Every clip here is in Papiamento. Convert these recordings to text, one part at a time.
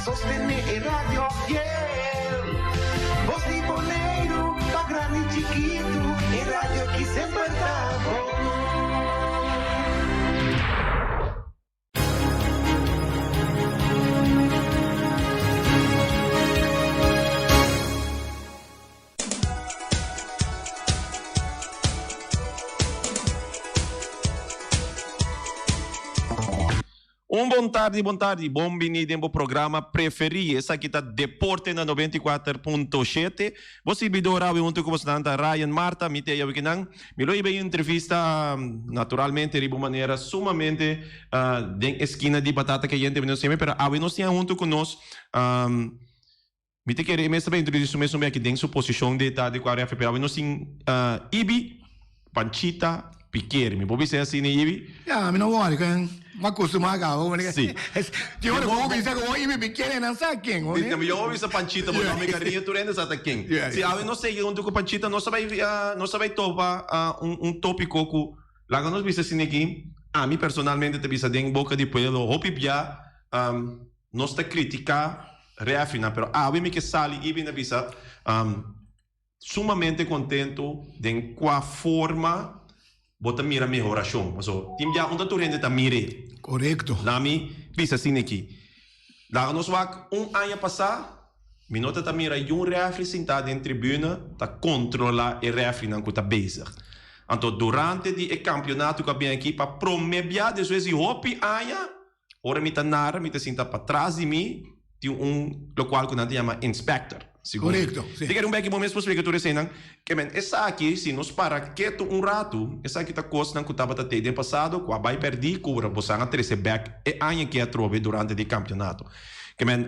Sostené e radio fiel. Bos di Boneiru, pa grandi i chikitu, e radio aki semper ta bon. Un bon tardi, bon tardi, bon bini den bo programa preferí. Esaki ta Deporte na 94.7. Bo sirbidor awe hunto ku bosnan ta Ryan Marta, mi te awe kinan. Mi lo hiba e entrevista naturalmente riba un manera sumamente den eskina di batata kayente mi no siempre, pero awe nos tin hunto ku nos Mi ta kere e mes ta bay introduci su mes un beki den su posicion di ta di cua referee, pero awe nos tin Ibi Panchita Pikeri. Mi por bisa e asina Ibi? Ya, mi no worry, ken mi a costuma caba bo. Si. Tin ora cu bo bisa cu bo Ibi Pikeri nan sa ken, ho ne? Yo a bisa Panchita, bo nomber cariño tur hende sa ta ken. Si awe nos sigui hunto cu Panchita nos ta bay nos ta bay topa un topico cu laga nos bisa asina aki, ami personalmente ta bisa den boca di pueblo hopi bia. Nos ta critica refinan pero awe mi ke sali y bin a bisa sumamente contento den cua forma bo ta mira mehoracion paso tin bia unda tur hende ta mire. Corecto. Laat mi bisa asina aki laga nos wak un aña pasa mi no ta ta mira yun refri sinta den tribuna ta controla e refrinan cu ta bezig anto durante di e campeonato cu a bin aki pa prome bia despues di hopi aña Ora mi ta nara, mi ta sinta patras di mi tin un lokual ku nan ta yama inspector. Sigur. Korekto, si. Ti kere un beki bo mes por splika tur eseinan. Ke men, esaki, si nos para ketu un ratu, esaki ta kosnan ku tabata tei den pasado ku a bai pèrdí ku ora bosan a trese bèk e aña ke atrobe durante di kampionato. Ke men,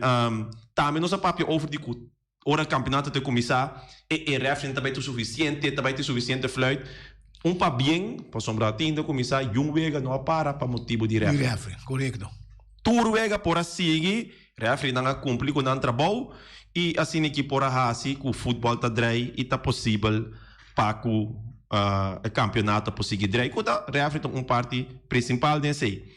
tambe nos a papia over di ku Ora kampionato ta kuminsá, e e rèfrinan ta bai tur sufisiente, ta bai tin sufisiente fluit. Un pabien, pasobra tin ta kuminsá yun wega no a para pa motibu di rèfri. Di rèfri, korekto. Tur wega por a sigui, rèfrinan a kumpli ku nan trabou i asina ki por a hasi ku futbòl ta drei i ta posibel pa ku e kampionato por sigui drei. Ku ta rèfri ta un parti prinsipal den esei.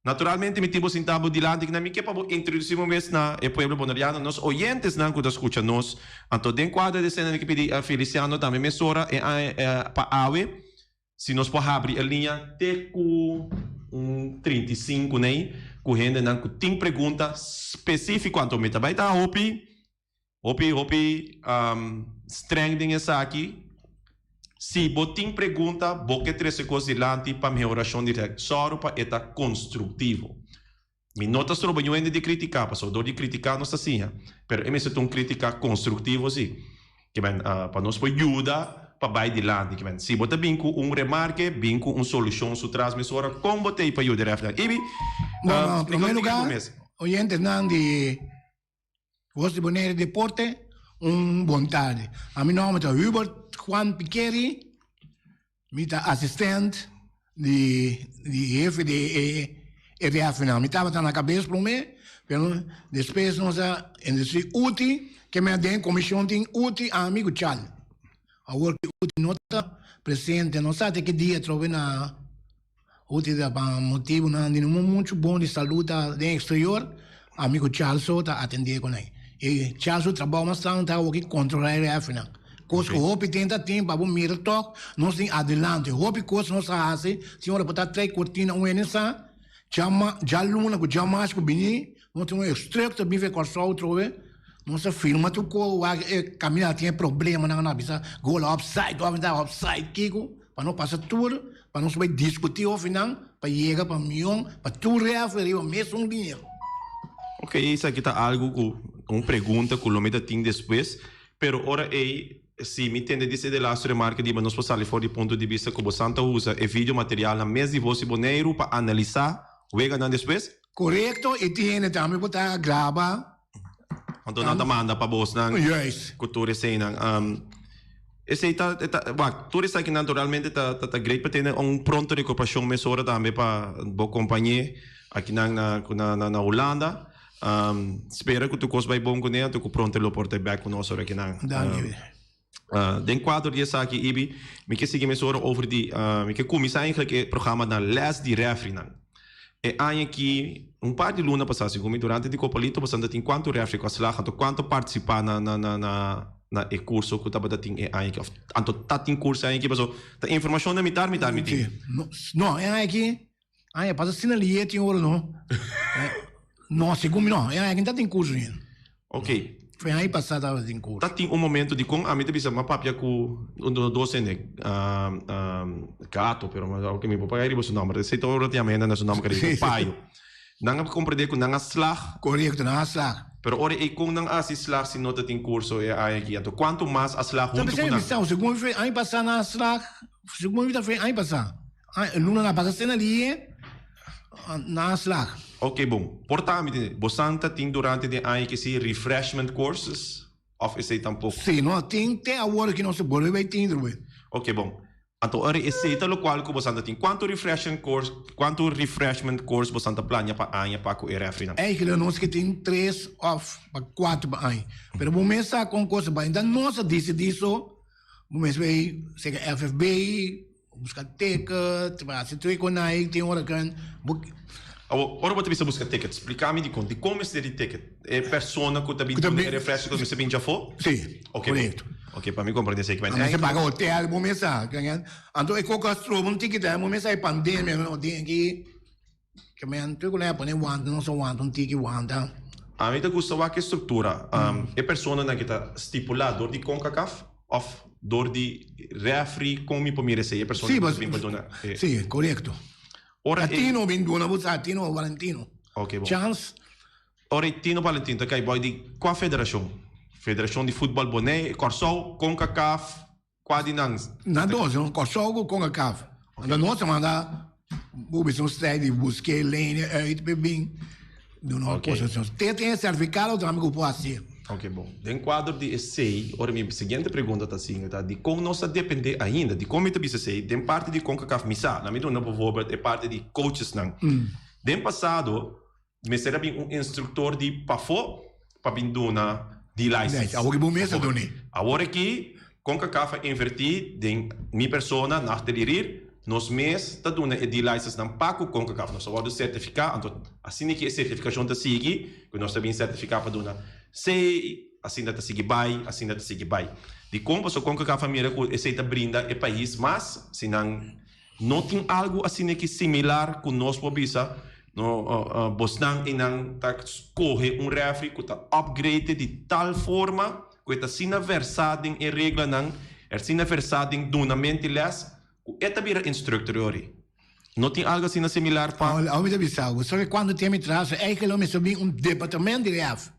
Naturalmente mi tin bo sinta bo dilanti kinan mi ke pa bo introduci bo mes na e pueblo boneriano, nos oyentesnan ku ta skucha nos. Anto den kuadro di esena mi ke pidi Feliciano tambe mesora e pa awe si nos por habri e liña te ku un 35 nei ku hendenan ku tin pregunta spesifiko. Anto mi ta bai ta hopi Hopi hopi streng den esaki. Si bo tin pregunta, bo ke trese kos dilanti pa mehorashon di rèk, sòru pa e ta konstruktivo. Mi no ta stroba niun hende di kritiká, pasobra dor di kritiká nos ta siña, pero e mester ta un kritika konstruktivo si. Kimen, pa nos por yuda pa bai dilanti. Kimen, si bo ta bin ku un remarke, bin ku un solushon su tras mesora kon bo ta ei pa yuda e rèfnan. Ibi, Bueno, splika promé un tiki lugá, bo mes. oyentenan di Voz di Bonaire Deporte, un bon tardi. Ami nomber ta Hubert Juan Pikeri, mi ta asistent di di hefe di e e refinan. Mi tabata na kabes prome, pero despues nos a introduci Uti, ke men den komishon tin Uti, ami ku Chal. Awor ki Uti no ta presente, no sa te ki dia trobe na. Hopi ta pa motibunan di no muchu bon di salud ta den exterior, ami ku Charles so ta atendé ku nan. E Charles su trabou mas tantu ta awor ki kontrolá e rèfrinan. Kos ku hopi tin ta tin pa bo mira tòg nos tin adelante. Hopi kos nos a hasi sin ora por ta trae kortina un hende sa djama djaluna ku djamars ku bini nos tin un instructor bin for Kòrsou trobe nos a firma tur kos wak e kaminda tin e problemanan nan a bisa gol offside òf ta offside kiko pa no pasa tur Pa nos bai diskutí ofinan pa yega pa mion pa tur referee riba mesun liña. Ok, esaki ta algu ku un pregunta ku lo mi ta tin despues, pero ora ei si mi tende di e lastu remarke di nos por sali for di punto di bista ku bosan ta usa e video materialnan mes di Voz di Boneiru pa analisá weganan despues? Korekto, i tin hende tambe ku ta graba. Anto nan ta manda pa bosnan Juist. ku tur eseinan. Esei ta, ta, wak, tur esakinan naturalmente ta, ta, ta great pa tene un pronto rekuperashon mesora tambe pa bo kompañé akinan na, ku na, na, na Hulanda. Spera ku tur kos bai bon kuné anto ku pronto e lo por ta bèk ku nos ora akinan. Danki. Den kuadro di esaki, Ibi, mi ke sigui mesora over di, mi ke kuminsá eigenlijk e programa na lès di rèfrinan. E aña aki, un par di luna pasá, segun mi, durante di Copalito boso tin kuantu refri ku a slaag, anto kuantu a partisipá na na na na na e kurso ku tabata tin e aña aki? Òf anto ta tin kurso e aña aki? Pasobra ta informashon na mitar mitar mi tin. Sí. No, e aña aki, aña pasa asina lié tin ora no. No, segun mi no, e aña aki no ta tin kurso ainda. Ok. Foi aña pasá tabata tin kurso. Ta tin un momento di kon ami ta bisa m'a papia ku un docente, Gato, pero oke mi por paga riba su nomber, esei ta ora ta yama hende na su nomber kariño, Payo. Nan a komprendé ku nan a slag. Korekto, nan a slag. Pero ora ei kon nan a hasi slag si no ta tin kurso e aña aki? Anto kuantu mas a slag huntu ku nan? Segun mi aña pasá nan a slag, segun mi ta foi aña pasá. Luna nan a pasa sena lié. Na slag. Ok bon. Por ta mi tende, bosan ta tin durante den aña ke si refreshment courses of esei tampoco? Si, no tin te awor ki nos ta bolbe bay tin trobe. Ok bon. Anto ora esei ta locual cu bosan ta tin, cuanto refreshment course, cuanto refreshment course bosan ta plania pa aña pa cu e refrinan? Eigenlijk nos ke tin tres of pa cuatro pa aña. Pero bo mes sa con cos ta bay. Enton nos a dicidi so, bo mes bay sega FFB, Buska ticket, pa hasi tur e konai, tin ora kan bo. Awor, ora bo ta bisa buska ticket, splika mi dikon. Dikon mester di ticket? E persona ku ta bin duna e refresco mester bin djafó? Si, korekto. Oke, pa mi komprende esei. A mester paga hotel, bo mes sa. Anto e koko a stroba un tiki tambe, bo mes sa e pandemia ku nos tin aki. Ke men tur ku nan a pone wanta, nos a wanta un tiki wanta. Ami ta gusta wak e struktura. E personanan ke ta stipulá dor di Concacaf òf dor di rèfri kon mi por mira esei e persona ku ta bin pa duna e. Sí, korekto. Ora e. Tino bin duna bo sa, Tino Valentino. Oke bon. Chans. Ora e Tino Valentino ta kai bou di kua federashon? Federashon di Futbòl Bonei, Kòrsou, Concacaf? Kua di nan? Na dos, no? Kòrsou ku Concacaf. Anto nos a manda bo bisa un strijd di busk'é lene uit p'e bin duna un kos asina. Te tin e sertifikado tambe ku por hasié. Oke, bon. Den kuadro di esei, ora mi siguiente pregunta ta asina, ta dikon nos ta dependé ainda? Dikon mi ta bisa esei? Den parti di Concacaf mi sa, nan mi duna bijvoorbeeld e parti di coachesnan. Den pasado Mester a bin un instructor di pafó pa bin duna di license. Awor ki bo mes a dun'é. Awor aki Concacaf a invertí den mi persona, Nacht Delirir, nos mes ta duna e D-license nan pa ku Concacaf. Nos a wòrdu sertifiká, anto asina ki e sertifikashon ta sigui, ku nos ta bin sertifiká pa duna C, asina ta sigui bai, asina ta sigui bai. Dikon? Pasobra Concacaf a mira ku esei ta brinda e pais mas si nan No tin algu asina ki similar ku nos por bisa, no, bosnan einan ta skohe un refri ku ta upgrade di tal forma ku e ta asina versá den e reglanan, e asina versá den dunamenti lès, ku e ta bira instructor yori. No tin algu asina similar pa. Awor mi ta bisa bo, sabe kuantu tempu mi traha so eikel mi sa bin un departamento di ref.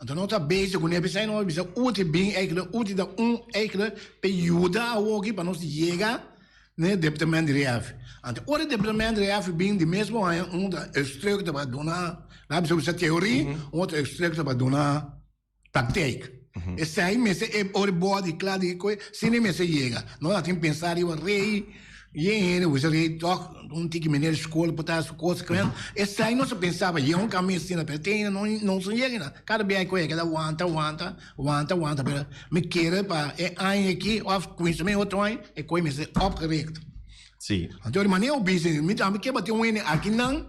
Anto no ta bezig ku nepisai no bisa uti bin eikel uti ta un eikel pa yuda awoki pa nos yega N'e departamento di ref. Anto ora e departamento di ref bin di mesmo aña un ta instructor pa duna laat mi bisa teorie, un otro instructor pa duna praktijk. Esei mester e ora e body kla di koe si mester yega. No ta tin pensa riba rei yen hende ku bisa rei tok un tiki meneer di skol por ta su kos kren. Esei nos a pensaba yega un kaminda asina pero te ainda no sa yega na. Kada bia ku yega ta wanta wanta. Wanta, wanta, pero mi kere pa e aña aki of kuminsamentu otro aña e koe mester opgericht. Sí. Anto di manera bo bisa, mi tambe ke batin un hende akinan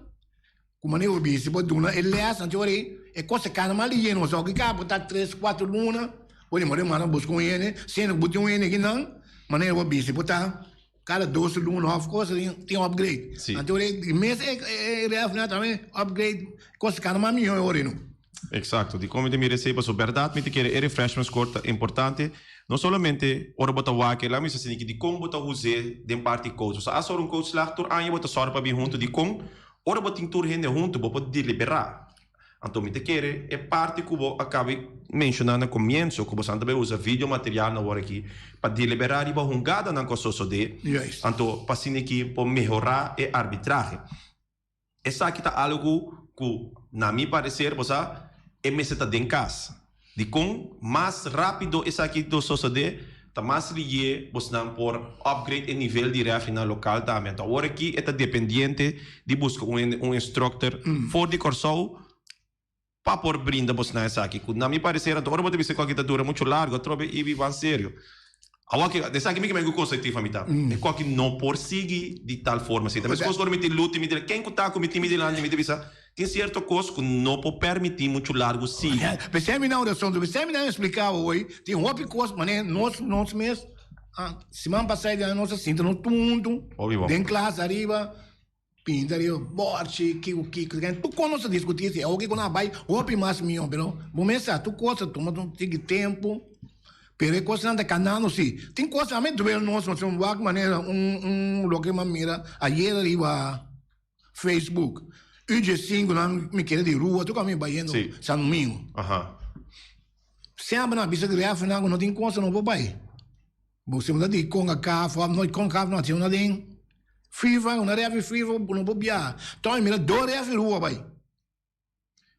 ku manera bo bisa bo duna e les, anto ora e kos ta kana mal di yena, bo sa oki kaba bo ta tres, kuater luna, bo di mora manda buska un hende, siendo ku bo tin un hende akinan, manera bo bisa bo ta kada dos luna of kos tin upgrade. Sí. Anto ora di mes e ref nan tambe upgrade, kos ta kana mas mihó e ora no. Exacto, dikon mi ta mira esei? Pasobra bèrdat mi ta kere e refreshment score ta importante, no solamente ora bo ta wak e, laga mi bisa asina ki dikon bo ta us'é den parti coach. Pasobra asa ora un coach slag tur aña bo ta sòru pa bin huntu, dikon ora bo tin tur hende huntu bo por deliberá. Anto mi ta kere e parti ku bo a kaba di menshoná na komienso ku bo san ta bai usa video material na wor aki pa deliberá riba hungadanan ku a sosodé, anto pa asina ki por mehorá e arbitrahe. Esaki ta algu ku, na mi pareser, bo sa, e mester ta den kas. Dikon mas rápido esaki lo sosodé, ta mas lié bosnan por upgrade e nivel di rèfrinan lokal tambe. Anto awor aki e ta dependiente di buska un hende, un instructor for di Kòrsou pa por brinda bosnan esaki. Ku na mi pareser, anto ora bo ta bisa ku aki ta dura muchu largu, atrobe i biba serio. Awor ki, esaki mi ke men ku konstruktief a mi ta. E koki no por sigui di tal forma asina. Meskos ora mi tin luta i mi tin ken ku ta ku mi tin mi dilanti mi ta bisa tin sierto kos ku no por permití muchu largu sigui. P'esei mi na un rason, p'esei mi nan espliká awor tin hopi kos manera nos nos mes siman pasá nos a sinta nos tur huntu den klas ariba. Pinta riba borchi, kiko kiko, tur kos nos a diskutí si awor kiko nan a bai hopi mas mihó, pero bo mes sa tur kos ta tuma un tiki tempu, pero e kosnan ta kanando si. Tin kos tambe duel nos, nos tin wak manera un un loke mi a mira ayer riba Facebook, UG5 nan mi kere di rua tur kami bayendo San Domingo. Semper nan a bisa grèfnan ku no tin kos no por bai. Bo si bo ta di Concacaf of no Concacaf no tin una den FIFA una refi FIFA bo no por biaha toy mira dos refi rua bay.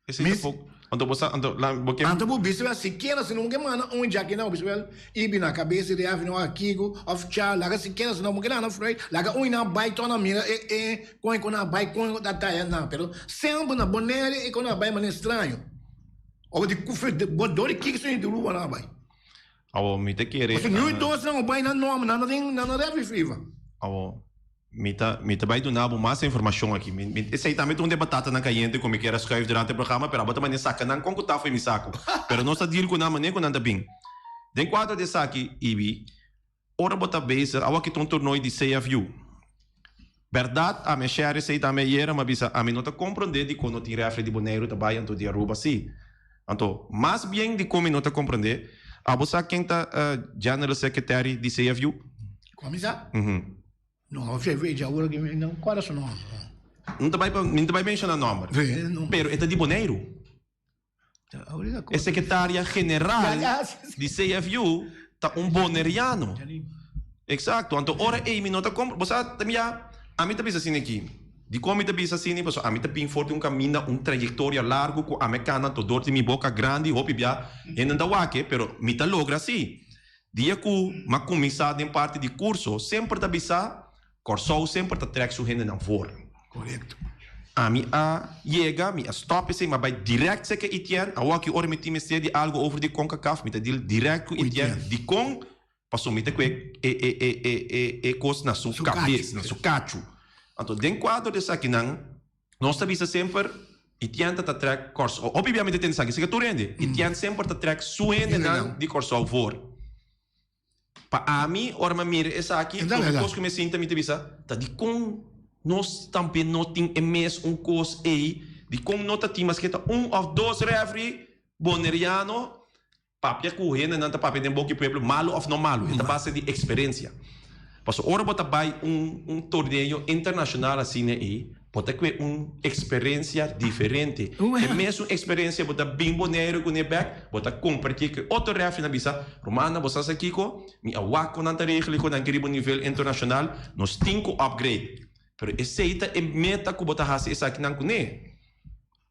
Esey Mis tampoco. Anto bo sa anto la bo ke. Anto bo bisa wel sikiera si no ke manda un djaki nan bo bisa wel ibi na cabes di refi no a kiko of cha laga sikiera si no bo ke nan fruit laga un nan bay to nan mira e e con e con a bay con e ta taya nan pero semper na Bonaire e con a bay manera straño of di bo dor di kiko si rua nan a bay. Awo mi ta kere. Pasobra nu dos nan bai nan nòmber, nan no tin, nan no refi FIFA. Awo mi ta mi ta bai duna bo mas informashon aki. Mi mi esei tambe ta un di e batatanan kayente ku mi kier a schuif durante e programa, pero abo ta manera saka nan kon ku ta for mi saku. Pero nos ta deal ku nan manera ku nan ta bin. Den kuadro di esaki, Ibi, ora bo ta bezig, awo aki ta un tornooi di CFU. Bèrdat, ami a share esei tambe ayera, mi a bisa ami no ta komprondé dikon no tin rèfri di Boneiru ta bai anto di Aruba sí. Anto, mas bien dikon mi no ta komprondé, abo sa ken ta General Secretary di CFU? Kon mi sa? No, fe awor mi no kòrda su nòmber. No ta bai pa, mi no ta bai menshoná nòmber, pero e ta di Boneiru. E sekretaria general di CFU ta un boneriano. Eksakto. Anto ora ei mi no ta kompra. Bo sa, ta mira, ami ta bisa asina aki. Dikon mi ta bisa asina? Pasobra ami ta bin for di un kaminda, un trayektoria largu ku ami a kana anto dor di mi boka grandi hopi bia hende ta wak e, pero mi ta logra si. Dia ku m'a kuminsá den parti di kurso, semper ta bisa Kòrsou semper ta trèk su hendenan voor. Korekto. Ami a yega, mi a stòp esei, mi a bai dirèkt seka Etienne. Awor ki ora mi tin mester di algu over di Concacaf, mi ta deal dirèkt ku Etienne. Dikon? Pasobra mi ta kue e e e e e e kos na su kabes, na su kachu. Anto den kuadro di esakinan, nos ta bisa semper Etienne ta ta trèk Kòrsou. Hopi bia mi ta tende esaki, esaki tur hende. Etienne semper ta trèk su hendenan di Kòrsou voor. Pa ami, ora mi a mira esaki, prome kos ku mi a sinta mi ta bisa, ta dikon nos tambe no tin e mes un kos ei? Dikon no ta tin maske ta un òf dos rèfri boneriano papia ku hendenan ta papia den boki pueblo, malu òf no malu, e ta base di eksperensia. Pasobra ora bo ta bai un un torneo internashonal asina ei, Bo ta kue un eksperensia diferente. E mesun eksperensia bo ta bin Boneiru kuné bèk, bo ta kompartí ku e otro rèfrinan bisa, Rumannan, bo sa sa kiko? Mi a wak kon nan ta regla i kon nan ke riba un nivel internashonal, nos tin ku upgrade. Pero esei ta e meta ku bo ta hasi esakinan kuné.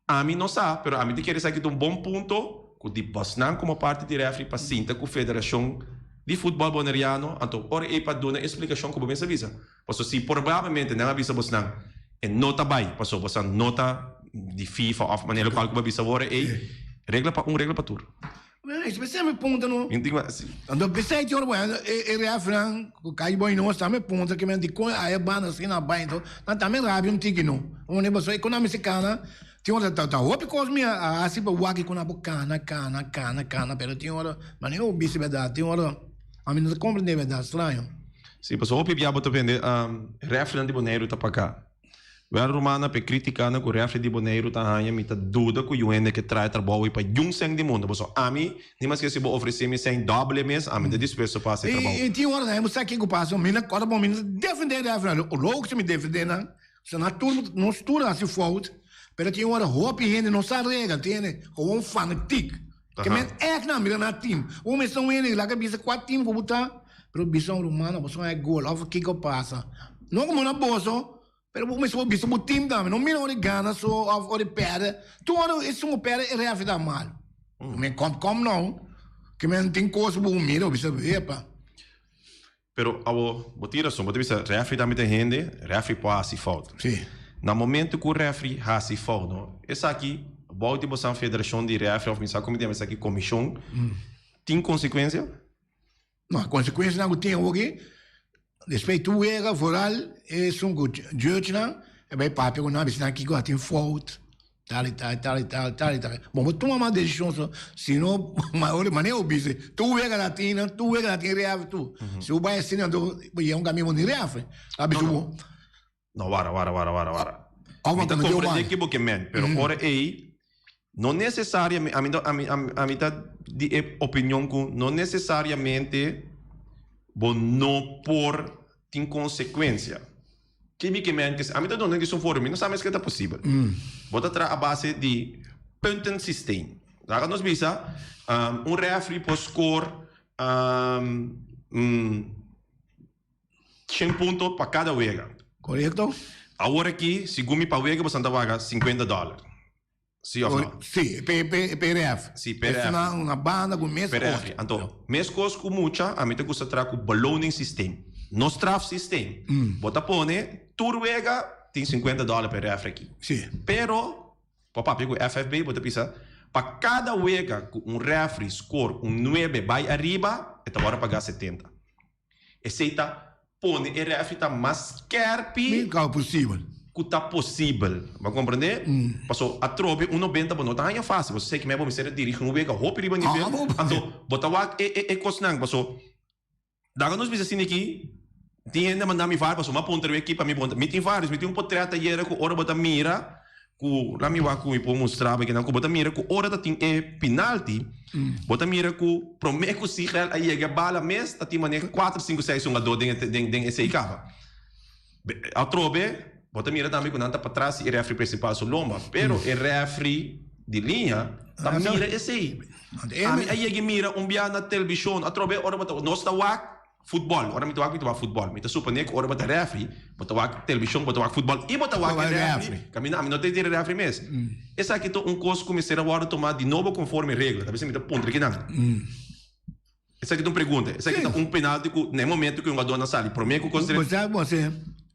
Ami no sa, pero ami ta kere esaki ta un bon punto ku di bosnan komo parti di refri pa sinta ku Federashon di Futbòl Boneriano, anto ora ei pa duna e splikashon ku bo mes a bisa. Pasobra si probablemente nan a bisa bosnan e no ta bai pasobra bosnan no ta di FIFA òf manera lokual ku bo a bisa awor ei, regla pa un regla pa tur. Esei mi punta no. Mi tin si. Anto pesei ti ora bo e refnan ku kai bo nos tambe punta ke men dikon a e banda asina a bai anto nan tambe rabia un tiki no. Unda pasobra e kon a mester kana tin ora ta ta hopi kos mi a hasi pa wak e kon a por kana kana kana kana pero tin ora manera bo bisa bèrdat tin ora ami no ta komprende bèrdat straño. Si pasobra hopi bia bo ta bende refnan di Boneiru ta paga. Wèl rumannan p'e kritikanan ku rèfri di Boneiru ta haña mi ta duda ku yu hende ke traha e trabou ei pa yun sèn di mundu. Pasobra ami, ni maske si bo ofresé mi sèn dòbel e mes, ami ta dispuesto pa hasi e trabou. I tin ora nan bo sa kiko pasa, mi na kòrda bon mi no ta defendé rèfrinan, loke si mi defendé nan, pasobra nan tur nos tur a hasi fout, pero tin ora hopi hende no sa regla, entiende, gewoon fanatik, ke men ègt nan mira nan team, bo mester un hende laga bisa kua team ku bo ta, pero bisa un rumannan bo sa e gol òf kiko pasa, no komo na boso. Pero bo mester por bisa bo team tambe, no mira ora e gana so of ora e perde. Tur ora esun ku perde e refi ta mal. Men kom kom nou, ke men tin kos ku bo mira bo bisa epa. Pero abo bo tin rason, bo ta bisa refi tambe ta hende, refi por hasi fout. Si. Na momento ku refi hasi fout no, esaki bou di bosan federashon di refi of mi sa komo di yama esaki komishon, tin konsekuensia? No, konsekuensianan ku tin awoki, despues tur wega vooral esun ku judgenan e bai papia ku nan bisa nan kiko a tin fout, tal i tal, tal i tal, tal i tal. Bon bo tuma mas desishon so, si no manera bo bisa tur wega ta tin nan, tur wega ta tin ref tur. Si bo bai asina anto bo yega un kaminda bo no tin ref. Ta bisa bo. No, wara, wara, wara, wara, wara. Mi ta comprende ke bo ke men, pero ora ei, no necesariamente, ami ta, ami, ami, ami ta di e opinion ku no necesariamente bo no por tin consecuencia. Ke mi ke men ke, ami ta duna un voorbeeld, mi no sa mes ke ta posibel. Bo ta traha a base di puntensysteem. Laga nos bisa, un referee por score, Shen punto pa kada wega. Korekto. Awor aki, segun mi pa wega boso ta paga sinkuenta dòler. Si òf no? Si, PRF. Si, PRF. Es una banda ku mes kos. PRF. Anto, mes kos ku mucha, ami ta gusta traha ku beloningssysteem. No strafsysteem. Bo ta pone tur wega tin sinkuenta dòler pa e rèfri aki. Si. Pero, bo papia ku FFB, bo ta bisa, pa kada wega ku un rèfri skor un nuebe bai ariba, e ta wòrdu paga setenta. Esei ta pone e refri ta mas skerpi. Mi kau posibel. Ku ta posibel. Bo a komprendé? Paso atrobe un nobenta bo no ta haña fásil. Bo sa ke bo mester a dirigí un wega hopi riba nivel. Anto bo ta wak e e kosnan. Paso laga nos bisa asina aki, tin hende a manda mi var paso mi a puntra mi ekipa mi puntra. Mi tin vários. Mi tin un potrèt ayera ku ora bo ta mira. Ku la mi wak ku mi por mustra bo kinan ku bo ta mira ku ora ta tin e pinalti bo ta mira ku prome ku Sigel a yega e bala mes ta tin manera kuater sinku seis hungadó den e den esei kaba. Atrobe bo ta mira tambe ku nan ta patras di e refri principal su lomba pero e refri di liña ta mira esei. Ami a yega mira un bia na televishon atrobe ora bo ta nos ta wak Futbòl, ora mi ta wak mi ta wak futbòl. Mi ta suponé ku ora bo ta rèfri, bo ta wak televishon, bo ta wak futbòl i bo ta wak e rèfri. Kaminda ami no ta tira rèfri mes. Esaki ta un kos ku mester a wòrdu tumá di nobo konforme regla. Ta bisa mi ta puntra kinan. Esaki ta un pregunta. Esaki ta un penalti ku na e momento ku e hungadónan sali promé ku kos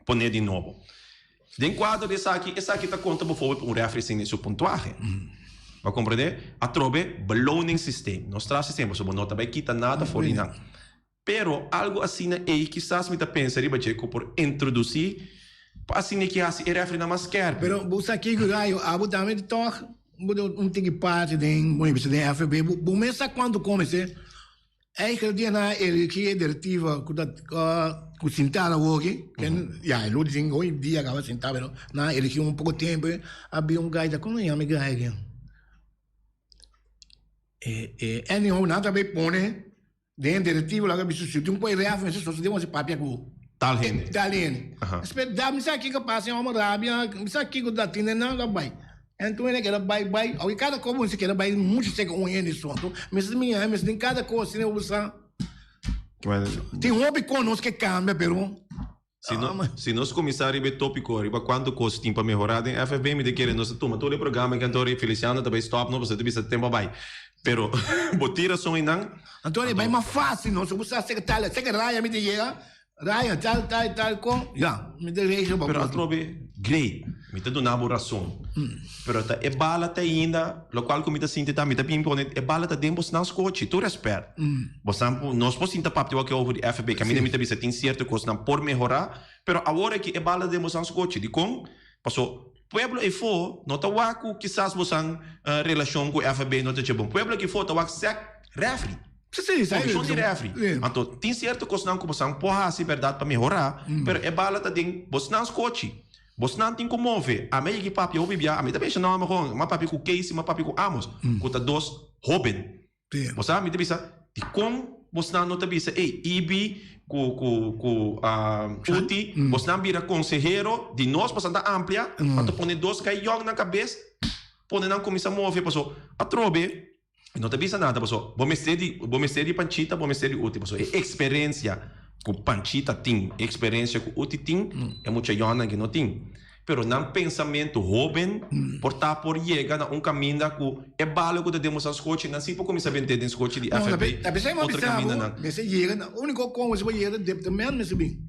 poné di nobo. Den kuadro di esaki, esaki ta konta boforbel pa un rèfri sin su puntuahe. Bo a komprendé? Atrobe, beloningssysteem. Nos traha sistema pasobra bo no ta bai kita nada for di nan. Pero algu asina ei kisas mi ta pensa riba dje ku por introdusí pa asina ki hasi e rèfrinan mas skèrpi. Pero bo sa kiko rayo abo tambe tòg bo ta un tiki parti den, bo bisa den FB, bo mes sa kuantu kome se. Eigenlijk dia na eligi e directiva cu ta cu sinta awoki, ken ya e lo dicen hoy dia caba sinta pero nan eligi un poco tempo a bin un guy ta como yama e guy aki e e anyhow nan ta bay pone den directiva laga bisa si tin un poe ref mester sosode bo papia cu Tal hende. Tal hende. Espe da mi sa kico pasa e homber rabia mi sa kico ta tine nan ta bay. En tur hende keda bai bai, aunke kada kos bo keda bai muchu seka un hende so. Anto mester miña, mester tin kada kos asina bo sa. Tin hopi kos nos ke kambia pero. Si no, si nos kuminsá riba e tópiko riba kuantu kos tin pa mehorá den FFB mi ta kere nos ta tuma tur e programa aki anto Feliciano ta bai stòp no pasobra ta bisa tempu a bai. Pero bo tin rason einan. Anto e bai mas fásil no, si bo sa seka tal, seka raya mi ta yega. Ryan, tal, tal, tal kon, ya, mi ta regel pa Pero atrobe, great, mi ta duna bo rason. Pero ta e bala ta ainda, lokual ku mi ta sinti ta, mi ta bin pone, e bala ta den bosnan skochi, tur rèspèt. Bosnan por, nos por sinta papia wak over di FB, kaminda mi ta bisa tin sierto kosnan por mehorá, pero awor aki e bala ta den bosnan skochi. Dikon? Paso, pueblo eyfo no ta wak ku kisas bosan relashon ku FB no ta dje bon. Pueblo akifo ta wak sèk rèfri. Komishon di rèfri. Anto, tin sierto kosnan ku bosan por hasi bèrdat pa mehorá, pero e bala ta den bosnan skochi. Bosnan tin ku move. Ami a yega i papia hopi bia, ami ta menshoná ome kon, mi a papia ku Casey, mi a papia ku Amos, ku ta dos hóben. Bo sa, mi ta bisa, dikon bosnan no ta bisa, ey, Ibi ku ku ku Uti, bosnan bira konsehero di nos, bosan ta amplia, anto pone dos kai yòn nan kabes, pone nan kuminsá move, paso atrobe. E no ta bisa nada paso bo mester di bo mester di Panchita bo mester di Uti paso e experencia cu Panchita tin e experencia cu Uti tin e mucha yonnan ki no tin pero nan pensamento hoben por ta por yega na un caminda cu e balo cu ta den boso scochi nan si por cuminsa bente den scochi di FFB otro camindanan. Mester yega na unico con bo yega departamento mester bin.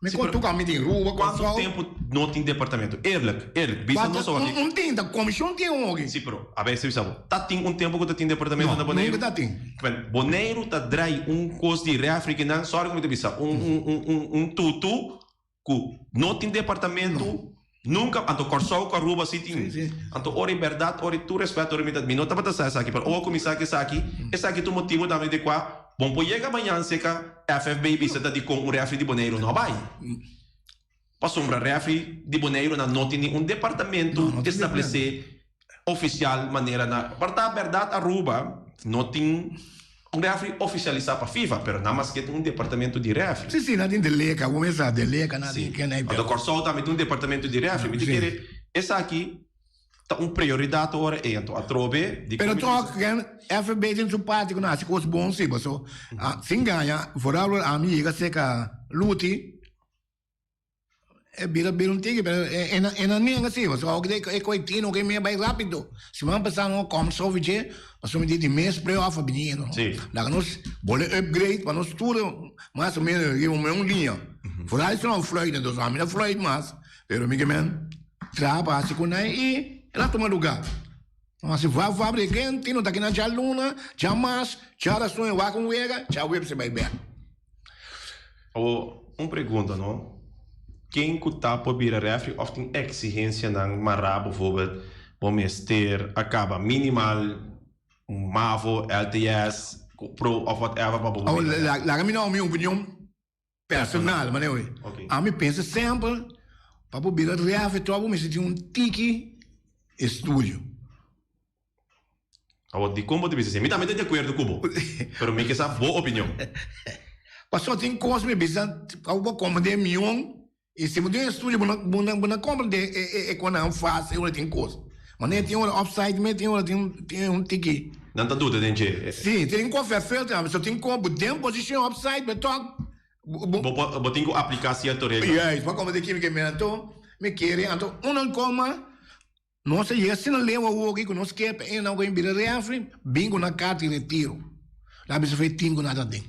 Mi Sí, kon pero tuka mi tin Ruba, Kuantu Kòrsou. tempu no tin departamento? Eerlijk, eerlijk. Bisa Kuantu nos awor un, un tin, ta komishon tin ogi. Sí, pero a bes bisa bo, ta tin un tempu ku ta tin departamento No, na Boneiru? nunka ta tin. Ben, Boneiru ta drai un kos di refri ki nan, sorry ku mi ta bisa, un, un, un, un, un tutu ku no tin departamento nunka, anto Kòrsou ku Aruba sí tin. Sí, sí. Anto ora e bèrdat, ora e tur rèspèt, ora mi ta, mi no tabata sa esaki, pero ora ku mi sa ku esaki, esaki ta un motibu tambe di kua Bon por yega mañan seca FFB bisa ta dicon un refri di Boneiru no a bay. Pasobra refri di Boneiru nan no tin un departamento No, no tin establece oficial manera na por ta berdad Aruba no tin un refri oficialisa pa FIFA pero nan maske tin un departamento di refri. Si, si, nan tin Deleca, bo mester sa Deleca nan tin ken ay Anto Corsou tambe tin un departamento di refri. Mi ta kere esaki Ta un prioridat ora ei anto atrobe di Pero komi toch ken FB tin su parti ku nan hasi kos bon si paso sin gaña vooral ora ami yega seka Luti e bira bira un tiki pero e e nan nenga si paso awor e koi tino ke mi bai rapido siman pasa no kom sofi dje paso mi di di mes play off a bini no laga nos bole upgrade pa nos tur mas o menos riba un liña vooral si nan fluit entonces ami no fluit mas pero mi ke men. Traha pa hasi ku nan i el a tuma lugá. Nan hasi va va bregente, no ta kina djaluna, djamas, djarason e wak un wega, djaweps e bai bèk. Awor, un pregunta no, ken ku ta por bira refri òf tin eksigensianan mará, bijvoorbeeld bo mester a kaba minimal un mavo, LTS, pro òf whatever pa bo por Awor, bira refri? laga mi duna mi opinion Personal, manera oe. Ami pensa semper pa bo bira refe tòg bo mester tin un tiki estudio. Awor, dikon bo ta bisa asina? Mi tambe ta di akuerdo ku bo, pero mi ke sa bo opinion. Pasobra tin kos mi bisa pa bo komprende mion i si bo tin estudio bo no bo no komprende e konan fásil ora tin kos. Manera tin ora offside mes tin ora tin un tiki. Nan ta duda den dje. Si, tin ku verveel tambe. So tin ku bo den posishon offside bo tok. Bo bo tin ku apliká sierto regla. Juist, bo komo di kimi ke mi anto mi kere anto uno koma nos a yega asina leu awoki ku nos ke pa e nan ku a bira refri bin ku nan karta di retiro. Nan a bisa fe tin ku nan ta den.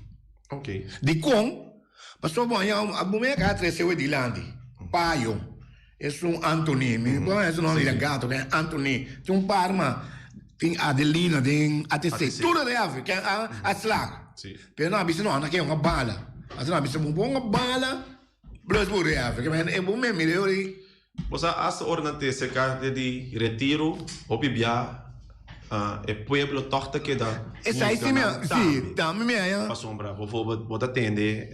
Ok. Dikon? Pasobra bo haña bo mester a trese awe dilanti payo. Esun Anthony, mi no por su nomber di gato, ken Anthony, tin un par ma tin Adelina den ATC, tur a refi ken a a slag. Pero nan a bisa no, nan ke un bala. Asina nan a bisa bo pon un bala, plus bo refi. Ke men e bo men mira yori. Bo sa hasta ora nan te serka di retiro, hopi bia e pueblo tòg ta keda Esei si mi a, si, tambe mi a. Pasobra, bijvoorbeeld, bo ta tende,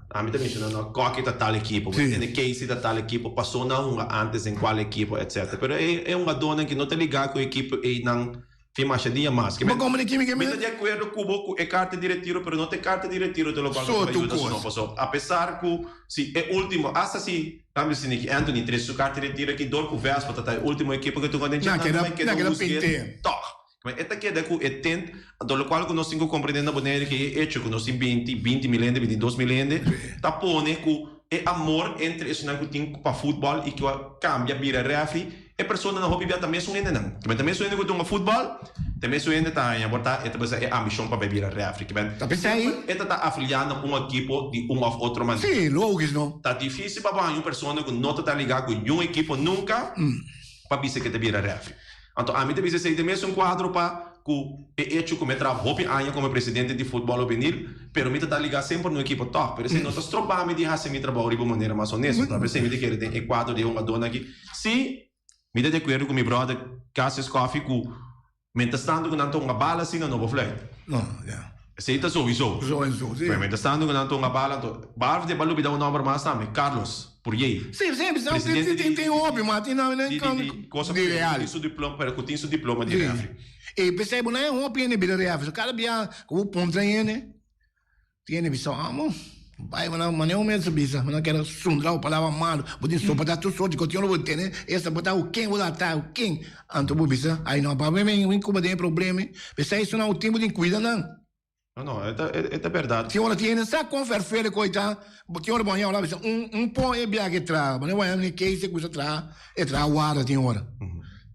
ami ta menshona no, Koki ta tal ekipo, bo ta tende Casey ta tal ekipo, pasó nan hunga antes den kual ekipo, etcetera. Pero e e hungadónan ki no ta ligá ku e ekipo einan tin masha dia mas. Bo komo di kimi ke Mi ta di akuerdo ku bo ku e karta di retiro, pero no ta e karta di retiro ta lokual ku ta bai yuda su no. Pasobra apesar ku si e último, hasta si Cambio si Nicky Anthony trece su carta di retiro aki dor cu Vespa ta ta e ultimo ekipo cu tunga den dje, nan ta bay keda huzgu'e tog. Ma e ta keda cu e tent, anto locual cu nos tin cu comprende na Bonaire cu e hecho cu nos tin binti, 20 mil hende, 22 mil hende, ta pone cu e amor entre esunnan cu tin pa futbol y cu a cambia bira refri, E personanan hopi bia ta mesun hendenan. Kiben ta mesun hende ku ta hunga futbòl, ta mesun hende ta haña por ta e ta bisa e ambishon pa bai bira rèfri. Kiben Ta p'esei. semper e ta ta afiliá na un ekipo di un òf otro manera. Sí, logis no. Ta difísil pa bo haña un persona ku no ta ta ligá ku niun ekipo nunka pa bisa ku e ta bira rèfri. Anto ami ta bisa esei den mesun kuadro pa ku e echo ku mi a traha hopi aña komo presidente di futbòl hubenil, pero mi ta ta ligá semper na un ekipo tòg. Pero esei no ta stroba mi di hasi mi trabou riba un manera mas honesto. Ta p'esei mi ta kere den e kuadro di e hungadónan aki. Sí, mi ta di akuerdo ku mi bròder Cassius Coffie ku mientras tanto ku nan ta hunga bala asina no por fluit. No, ya. Esei ta souiso. Souiso, sí. Pero mientras tanto ku nan ta hunga bala anto, behalve di e ba lubida un nòmber mas tambe, Carlos Purjey. Sí, sí, bisa Presidente tin, tin hopi, ma tin nan di, di, di cosa di Real. Tin su diploma, pero ku tin su diploma di Sí. refri. E p'esei bo no hay hopi hende bira refri. So kada bia ku bo puntra hende, Tiene bisa amo bai mana mane un mester bisa mana keda sundra bo palabra malo bo tin soporta tur sorti kotion lo bo tene esta bo ta ku ken bo ta ta ku ken anto bo bisa ay no papia mi mi kuba den e problema pesei esnan bo tin bo tin kuida nan. No no e ta e ta berdad. Tin ora tiene sa kon ferfele ku e ta tin ora bo haña ora bisa un un pon e biaha ke traha mane bo haña mi keise ku sa traha e traha warda tin ora.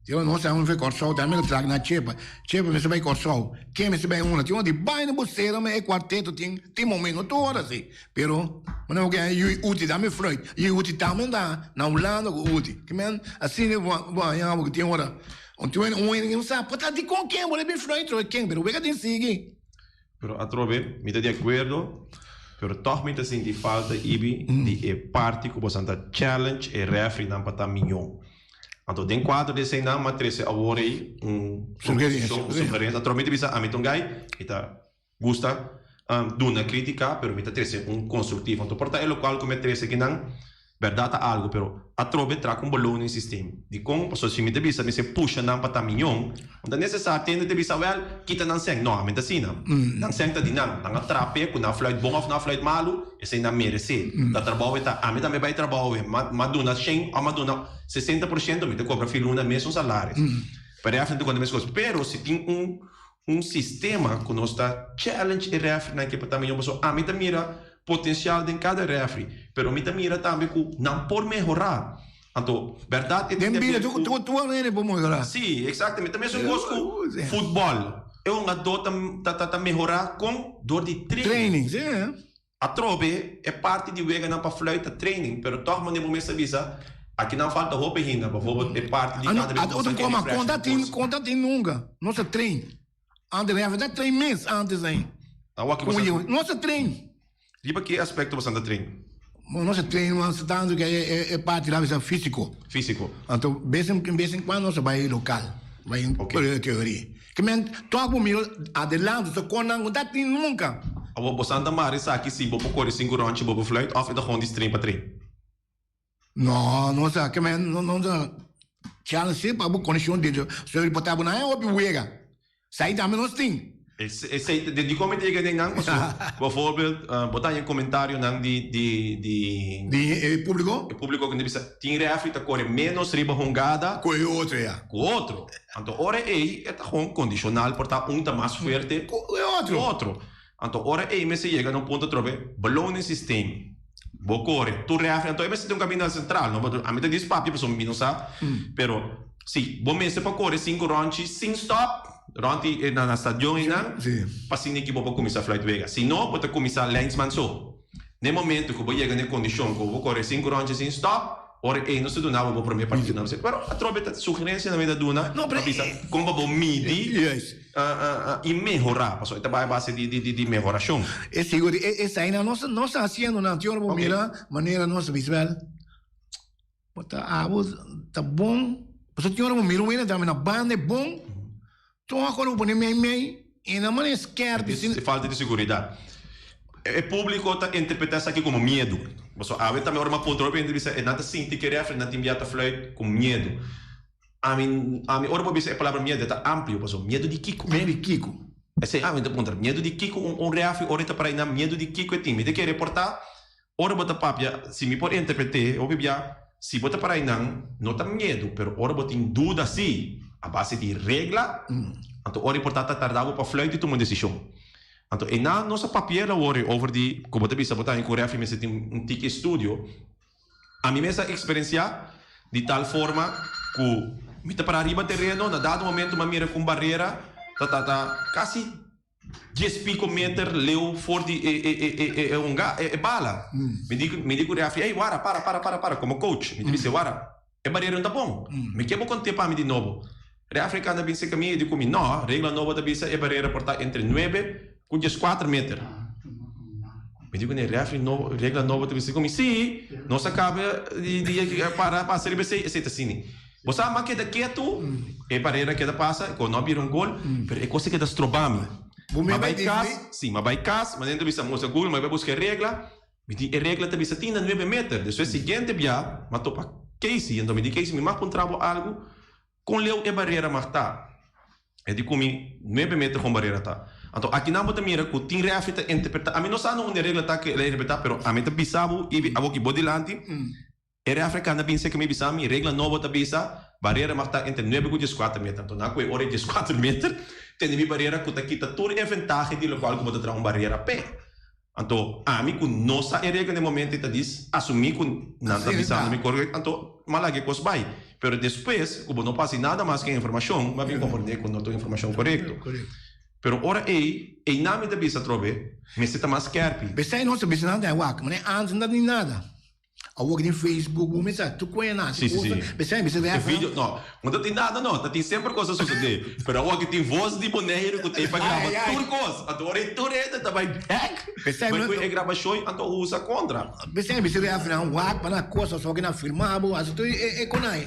Tin ora nos a fe Kòrsou tambe lo trak na Chepa. Chepa mester bai Kòrsou. Ken mester bai unda? Tin ora di bai na bosera me e kuarteto tin tin momento, no tur ora si. Pero manera ku e yui uti tambe fruit. Yui uti tambe ta na Hulanda ku uti. Ke men asina bo haña abo ku tin ora un tin un hende ku no sa por ta dikon ken bo ta bin fruit trobe ken pero wega tin sigui. Pero atrobe mi ta di akuerdo, pero tòg mi ta sinti falta ibi di e parti ku bosan ta challenge e refrinan pa ta miñó. Anto den kuadro di eseinan mi a trese awor ei un proposishon, un sugerensia. Atrobe mi ta bisa ami ta un gai, mi ta gusta duna kritika, pero mi ta trese un konstruktivo. Anto por ta e lokual ku mi a trese akinan Berdad ta algo, pero atrobe tra cu un beloning systeem. Dicon? Pasobra si mi ta bisa mester pusha nan pa ta miyon, no ta necesario tende ta bisa wel, kita nan cen. No, ami ta asina. Nan cen ta di nan. Nan a trape cu nan fluit bon of nan fluit malu, esey nan merece. Ta trabou e ta. Ami tambe bay trabou e. Ma ma duna shen of ma duna 60%, mi ta cobra fi luna mesun salaris. Pa refri ta conta mes cos. Pero si tin un un sistema cu nos ta challenge e refrinan ke pa ta miyon, pasobra ami ta mira Potencial den cada refri, pero mi ta mira tambe cu nan por mehora. Anto, berdad e tin Den bida, tur tur tur hende por mehora. Si, exactamente. Ta mesun cos cu futbol. E hungador ta ta ta mehora con? Door di training. Training, si. Atrobe, e parti di weganan pa fluit ta training, pero toch manera bo mes ta bisa, aki nan falta hopi ainda. Bijvoorbeeld e parti di cada bes cu boso a kere refresh nan cos. Conta tin nunca, nos ta train. Antes refa ta train mes antes ain. Awa ki boso. Nos ta train. Riba ki aspecto boso ta train? Nos ta train mas tanto ke e parti la bisa fisico. Fisico. Anto bes en bes en cuando nos ta bay local. Bay en teoria. Ke men tok bo mira adelante so kon nan no ta train nunca. Awa boso ta mara esaki si bo por kore sinku rondje bo por fluit of e ta gewoon di train pa train? No, no sa ke men no no sa challenge pa bo kondishon di so riporta bo na e hopi wega. Sai tambe nos tin. Esei ta di kon mi ta yega den nan pasobra bijvoorbeeld bo ta haña komentarionan di di di Di e publiko? E publiko ku ta bisa tin refri ta kore menos riba hungada Ku e otro ya. Ku otro. Anto ora ei e ta gewoon kondishonal por ta un ta mas fuerte Ku e otro. Ku otro. Anto ora ei mester yega na un punto atrobe beloning systeem. Bo kore tur refri anto e mester tin un kaminda sentral no ami ta dis papia pasobra mi no sa pero si bo mester pa kore sinku rònchi sin stòp rònt di na stadion einan pa asina ki bo por kuminsá fluit wega si no bo ta kuminsá lijnsman so na e momento ku bo yega na e kondishon ku bo kore sinku rònchi sin stòp Ora ei nos ta duna bo bo promé partido nan pero atrobe ta sugerencianan mi ta duna pa bisa kon pa bo midi i mehorá pasobra e ta bai a base di mehorashon. E sigur eseinan nos nos ta hasiendo nan tin ora bo mira manera nos ta bisa bel bo ta abo ta bon pasobra tin ora bo mira un hende tambe na banda e bon Tòg ora bo pone mei mei e na manera skèrpi sin. E falta di seguridat. E públiko ta interpretá esaki komo miedu. Pasobra awe tambe ora mi a puntra hopi hende bisa e nan ta sinti ku e rèfri nan tin bia ta fluit ku miedu. Ami ami ora bo bisa e palabra miedu e ta amplio pasobra miedu di kiko? Miedu di kiko? Esei ami ta puntra. Miedu di kiko un un rèfri ora e ta para einan miedu di kiko e tin? Mi ta kere por ta ora bo ta papia si mi por interpret'é hopi bia si bo ta para einan no ta miedu pero ora bo tin duda si a base di regla anto ora e por ta ta tarda bo pa fluit i tuma un desishon. Anto einan nos a papia el awor over di ku bo ta bisa bo ta haña ku rèfri mester tin un tiki estudio. Ami mes a eksperensiá di tal forma ku mi ta para riba tereno na dado momento mi a mira ku un barera ta ta ta kasi Dies pico meter leu for di e e e e e hunga e e bala. Mi di mi di ku referee, ey wara para para para para komo coach mi ta bis'e wara e barera no ta bon mi ke bo konte pa mi di nobo. Referee kanda bin serka mi e di ku mi no regla nobo ta bisa e barera por ta entre nuebe ku dieskuater meter. Mi di ku ne referee nobo regla nobo ta bisa ku mi si nos a kaba di di para pasa riba esei esei ta asini. Bo sa m'a keda ketu, e barera keda pasa, ku no a bira un gol, pero e kos a keda stroba mi. M'a bai kas, si, m'a bai kas, m'a dentro bisa muestra Google, m'a bai buska e regla, mi di e regla ta bisa tin na nuebe meter. Despues siguiente bia m'a topa Casey, anto mi di Casey mi mag puntra bo algu, kon leu e barera mag ta? E di ku mi nuebe meter kon barera ta. Anto akinan bo ta mira ku tin refri ta interpreta, ami no sa na unda e regla ta ku el a interpreta, pero ami ta bisa bo, i abo ki bo dilanti, E refri kanda bin seka mi bisa mi, regla nobo ta bisa, barera mag ta entre nuebe ku dieskuater meter. Anto nan ku e ora e dieskuater meter, tene mi barera ku ta kita tur e ventahe di lokual ku bo ta traha un barera p'e. Anto ami ku no sa e regla na e momento ei ta dis asumí ku nan ta bisando mi korekto, anto m'a laga e kos bai. Pero despues ku bo no por hasi nada mas ku e informashon, bo a bin komprondé ku no ta un informashon korekto. Pero ora ei, einan mi ta bisa atrobe, mester ta mas skèrpi. P'esei nos ta bisa nan ta wak, manera antes no ta tin nada. Awor ki tin Facebook, bo mester sa tur koe na hasi kosa. P'esei mi bisa E video, no, no ta tin nada no, ta tin semper kos a sosodé. Pero awor ki tin Voz di Boneiru ku ta ei pa graba tur kos. Anto ora ei tur hende ta bai bèk, bai ku e grabashon anto usa kontra. P'esei mi bisa refnan wak pa nan kos pasobra ki nan firma bo hasi tur e konai.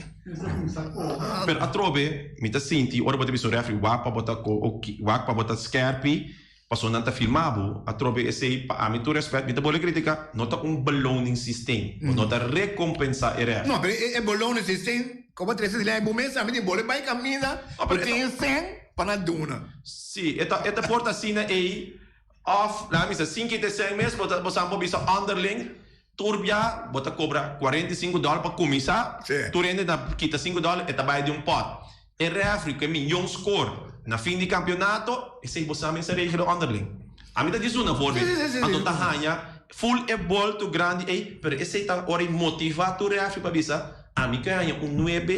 Pero atrobe mi ta sinti ora bo ta bisa un refri wak pa bo ta wak pa bo ta skèrpi pasobra nan ta firma bo, atrobe esei pa ami tur rèspèt mi ta bole kritika no ta un beloning systeem, bo no ta rekompensá e refri. No, pero e beloning systeem ku bo trese dilanti bo mes ami tin bole bai kaminda ku tin sèn pa nan duna. Si, e ta e ta por ta asina ei òf laga mi bisa sin kita e sèn mes bo ta bo sa bo bisa onderling Tur bia bo ta kobra 45 dòler pa kuminsá, tur hende ta kita sinku dòler, e ta bai di un pòt. E rèfri ku e miyon skor na fin di kampionato, esei bo sa mester regla onderling. Ami ta djis una voorbeeld, anto ta haña ful e bòl tur grandi ei, pero esei ta ora ei motivá tur rèfri pa bisa, ami ke haña un nuebe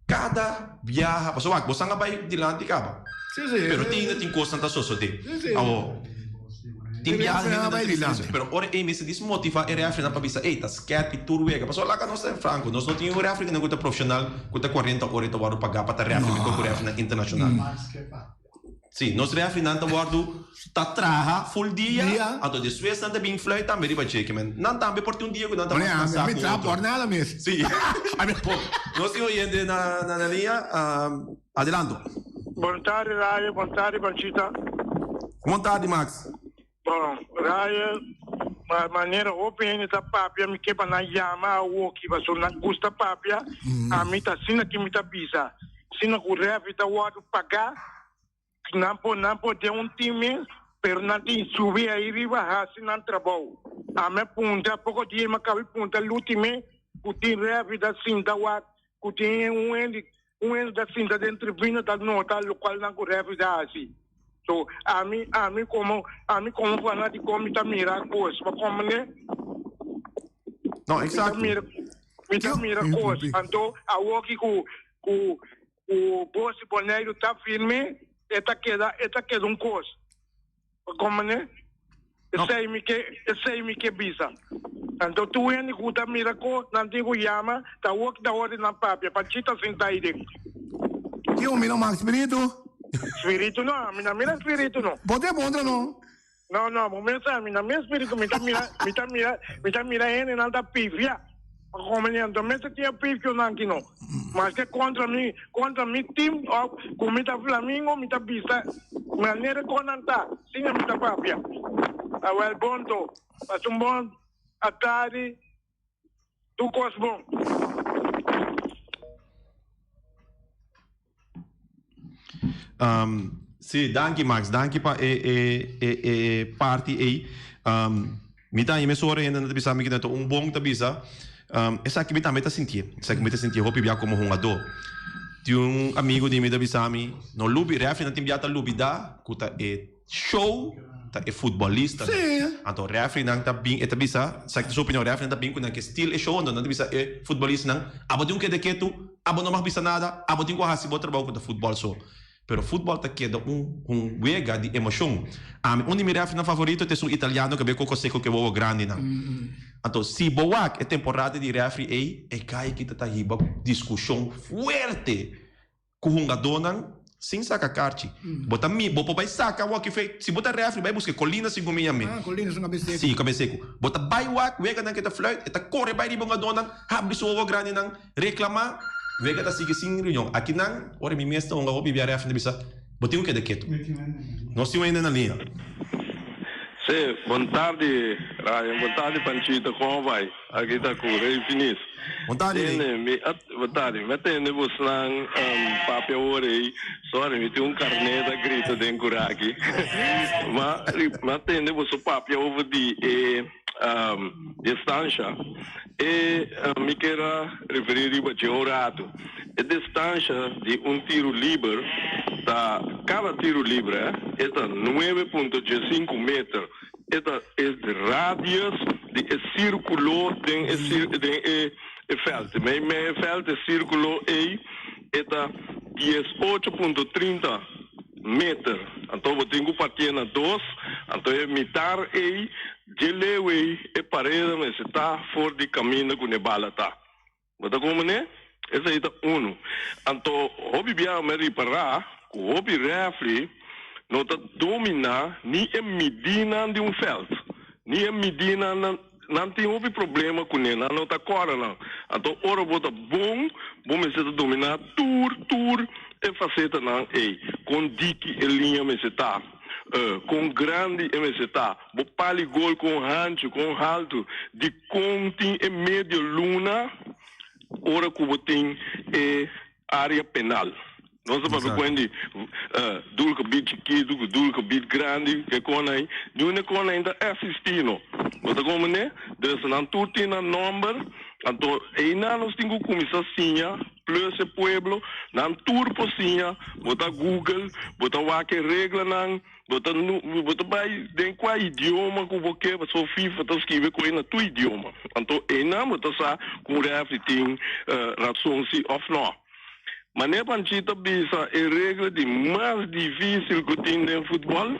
kada biaha, pasobra wak bo san a bai dilanti kaba, pero tin hende tin kosnan ta sosodé. Awor, tin biaha hende ta tristesa, pero ora ei mester dismotivá e rèfrinan pa bisa, ey, ta skèrpi tur wega, pasobra laga nos ta franko, nos no tin un rèfrinan ku ta profeshonal ku ta kuarenta ora i ta wòrdu pagá pa ta rèfri mihó ku rèfrinan internashonal. Sí, nos refrinan ta wòrdu ta traha full dia, anto despues nan ta bin fluit tambe riba dje, men nan tambe por tin un dia ku nan ta mas kansá ku otro. Por nada mes. Sí. Bon, nos tin oyente na na liña, adelanto. Bon tardi Raya, bon tardi Panchita. Bon tardi Max. Bon, Raya, manera hopi hende ta papia mi ke pa nan yama awoki pasobra nan gusta papia, ami ta asina ki mi ta bisa, asina ku refi ta wòrdu pagá, nan por nan por den un tim mes, pero nan tin subi ahi riba hasi nan trabou. Ami a puntra poko dia mi a kaba di puntra Lutime ku tin refi ta sinta wak ku tin un hende un hende ta sinta den tribuna ta nota lokual nan ku refi ta hasi. So ami ami komo ami komo fanatiko mi ta mira kos pa komende. No, exacto. Mi ta mira mi ta mira kos. Anto awoki ku ku ku Bos di Boneiru ta firme e ta keda e ta keda un kos. Pa komende? Esei mi ke esei mi ke bisa. Anto tur hende ku ta mira kos nan tin ku yama ta awoki ta ora di nan papia pa chita sinta aiden. Ki un mira mak spiritu? Spiritu no, mi no mira spiritu no. Bo te puntra no? No, no, bo mes sa, mi no mira spiritu, mi ta mira, mi ta mira, mi ta mira hendenan ta pifia. Pa come ni anto mester tin e pifionan aki no. Maske kontra mi, kontra mi team of ku mi ta Flamingo, mi ta bisa manera kon nan ta, asina mi ta papia. Awel bon to, pasa un bon atardi. Tur kos bon. Um, sí, danki Max, danki pa e, e, e, e parti ei. Um, mi ta mes ora hende ta bisa mi que un bon ta bisa. Um, esaki mi tambe ta sinti. Esaki mi ta sinti hopi bia como hungador. Tin un amigo di mi ta bisa mi, no lubi, referee nan tin bia ta lubida ku ta e Show ta e futbolistanan. Sí. Anto refereenan ta bin, e ta bisa, sa ki su opinion, refereenan ta bin ku nan ke steal e show, anto nan ta bisa e futbolistanan, abo tin un keda ketu, abo no mag bisa nada, abo tin ku hasi bo trabou ku ta futbol so. Pero futbol ta keda un un wega di emocion. Ami, un di mi refereenan favorito ta esun italiano ku a be koko seko ku e wowo grandinan. Anto si bo wak e temporada di referee ei, e guy aki ta ta hiba diskushon fuerte. Ku hungadónan sin saka karchi. Bo ta mi, bo por bai saka wak fe, si bo ta refri bai buska e Colina segun mi yam'é. Ah, Colina su kabes seku. Si, kabes seku. Bo ta bai wak weganan ke ta fluit, e ta kore bai riba hungadónan, habri su wowo grandinan, reklamá, wega ta sigui sin reunion. Akinan, ora mi mes ta hunga hopi bia refri ta bisa, bo tin ku keda ketu. Nos tin un hende na liña. Sí, bon tardi Ryan, bon tardi Panchito, kon a bai? Aki ta ku Rey Finis. Bon tardi Rey. Tende, mi a, bon tardi, mi a tende bosnan papia awor ei, sorry mi tin un karné ta grita den kuraki, ma mi a tende boso papia over di e distansha, e mi kier a referí riba dje un ratu. E distansha di un tiru liber ta, kada tiru liber, e ta nuebe punto djesinku meter. E ta e radius di e sirkulo den e den e. e veld. Mei mei e veld e circulo ei e ta 18.30 meter. Anto bo tin cu partié na dos, anto e mitar ei dje leu ei e pareda mester ta for di caminda cu ne bala ta. Bo ta como ne? Esei ta unu. Anto hopi biaha mi a ripará cu hopi refri no ta dominá ni e midínan di un veld, ni e midínan nan nan tin hopi problema cuné, nan no ta cora nan. Anto ora bo ta bon, bo mester ta dominá tur tur e facetanan ei, con diki e liña mester ta, con grandi e mester ta, bo pali gol con hanchu, con haltu, di Kon tin e medio luna ora ku bo tin e área penal? Nos ta papia ku hende doelgebied chikitu ku doelgebied grandi, ke kon ei? Niun e kon ei ta eksistí no. Bo ta komprendé? Dus nan tur tin nan nòmber, anto einan nos tin ku kuminsá siña plus e pueblo, nan tur por siña, bo ta google, bo ta wak e reglanan. Bo ta bo ta bai den kua idioma ku bo ke pasobra FIFA ta skibi ku e na tur idioma. Anto einan bo ta sa ku un refri tin rason si òf nò. Manera Panchito a bisa e regla di mas difísil ku tin den futbòl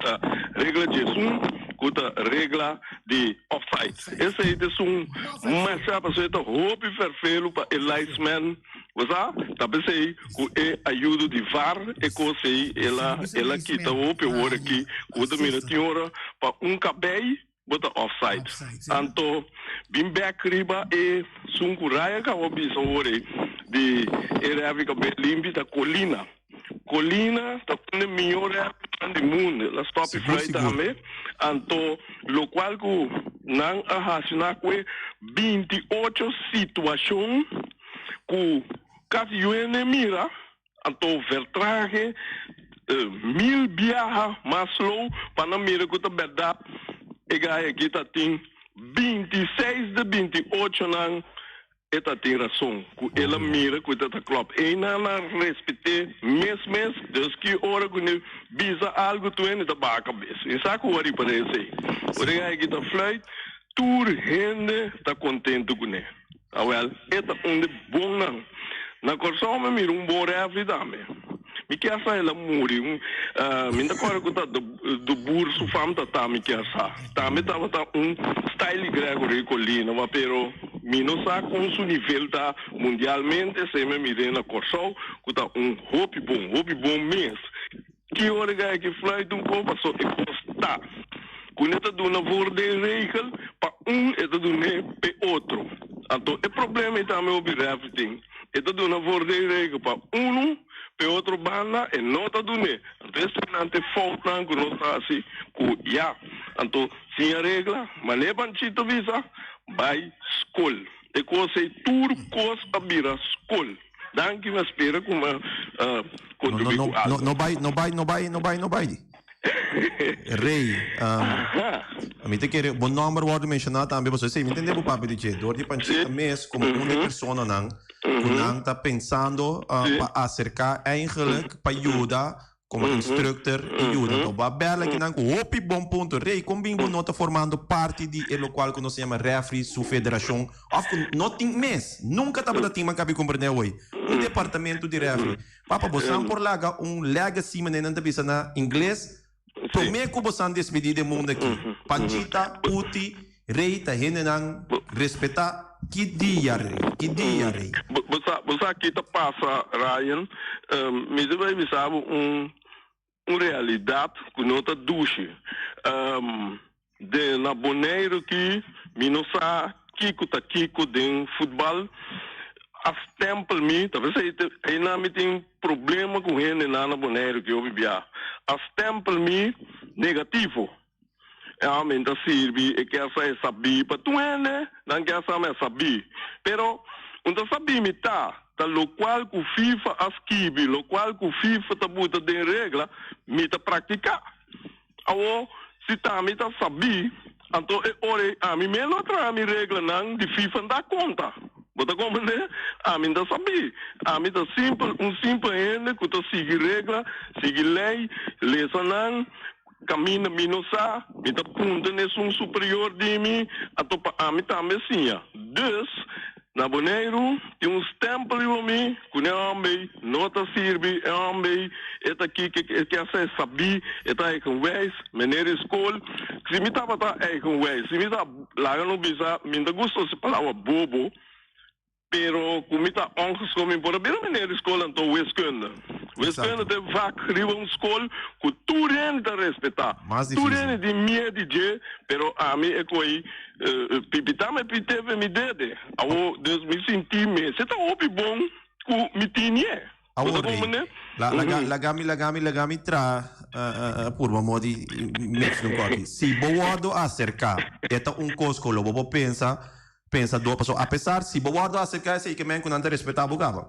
ta regla diesun ku ta regla di offside. Esei ta esun masha pasobra e ta hopi fèrfelu pa e linesman. Bo sa, ta p'esei ku e ayudo di var e kos ei el a el a kita hopi awor aki ku bo ta mira tin ora pa un kabei bo ta offside. Anto bin bek riba e sun ku Ryan kaba bisa awor ei di e refi kabei limpi ta Colina. Colina ta un di miho refinan di mundo, el a stop e Sigur fluit sigur. tambe. Anto lokual ku nan a hasi na ku e 28 situashon ku kasi yuende mira, anto vertrage mil biaha mas slow pa nan mira ku ta bèrdat e gai aki ta tin 26 de 28 nan e ta tin rason ku el a mira ku ta ta klòp. Einan a respet'é mes mes, dus ki ora ku ne bisa algu tur hende ta baha kabes. Mi sa ku wari para esei. Ora e gai kita fluit, tur hende ta kontentu kuné. Awèl, e ta un di bonnan. Na Kòrsou mi a mira un bon rèfri tambe. Mi kier sa el a muri. Mi ta kòrda ku ta de boer su fam ta ta mi kier sa. Tambe tabata un style di Gregory Colina, ma pero mi no sa kon su nivel ta mundialmente, esei mi a mir'é na Kòrsou ku ta un hopi bon, hopi bon mes. Ki ora e gaya ki fluit un ko paso e kos ta ku ne ta duna voordeelregel pa un e ta dun'é p'e otro. Anto e problema ei tambe hopi refri tin. E ta duna voordeelregel pa unu, p'e otro banda e no ta dun'é. Anto eseinan ta e foutnan ku nos ta hasi ku ya. Anto siña regla, manera Panchito bisa, bai skol. E kos ei tur kos a bira skol. Danki, mi a spera ku mi a kontribuí ku algu. No bai, no bai, no bai, no bai, no bai. Rey, mi ta kere bo nòmber wòrdu menshoná tambe pasobra esei mi tende bo papia di dje dor di Panchita mes komo un di e personanan ku nan ta pensando pa aserká eigenlijk pa yuda Como instructor y yuda. Anto bo a bel aki nan cu hopi bon punto. Rey, con bin bo no ta formando parti di e locual cu nos ta yama refri su federacion of cu no tin mes, nunca tabata tin, man cabi comprende awoy, un departamento di refri. Papa, bo san por laga un legacy, manera nan ta bisa na ingles, prome cu bo san despedi den mundo aki. Panchita, Uti, Rey ta hendenan respeta. Ki dia, Rey? Ki dia, Rey? Bo sa, bo sa ki ta pasa, Ryan? Mi ta bai bisa bo un, un realidat ku no ta dushi. Den na Boneiru ki mi no sa kiko ta kiko den futbal. A stempel mi, ta p'esei te einan mi tin problema ku hendenan na Boneiru ki hopi bia. A stempel mi negativo. E homen ta sirbi, e kier sa e sabí pa tur hende, nan kier sa mi a sabí. Pero, un ta sabí mi ta, ta lokual ku FIFA a skibi, lokual ku FIFA ta buta den regla, mi ta praktiká. Awor, si ta mi ta sabí, anto e ora ei ami mes lo a traha mi reglanan di FIFA n'ta konta. Bo ta komprendé? Ami n'ta sabí. Ami ta simpel, un simpel hende ku ta sigui regla, sigui lei, lesa nan, Kaminda mi no sa, mi ta punta n'esun superior di mi, anto pa ami tambe siña. Dus, Na Boneiru tin un stempel riba mi ku ne hòmber no ta sirbi, e hòmber e ta kiko, e ke hasi sabí, e ta eigenwijs, meneer di skol. Si mi tabata eigenwijs, si mi ta laga no bisa, mi no ta gusta usa e palabra bobo, Pero ku mi ta ongeschoold mi por a bira meneer di skol anto wiskunde. Wiskunde ta e vak riba un skol ku tur hende ta respetá. Mas Tur difícil. hende tin mie di dje, pero ami e ko'i pipitá mi pité fe mi dede. Awo dus mi sinti mester ta hopi bon ku mi tinie. Bo ta Awor Rey, komprendé? la, laga, laga mi, laga mi, laga mi tra purba mo di mix un koki. Si bo wòrdu aserká, e ta un kos ku lo bo por pensa Pensa dor, pasobra apesar si bo wòrdu aserká esei ke men ku nan ta respetá bo kaba.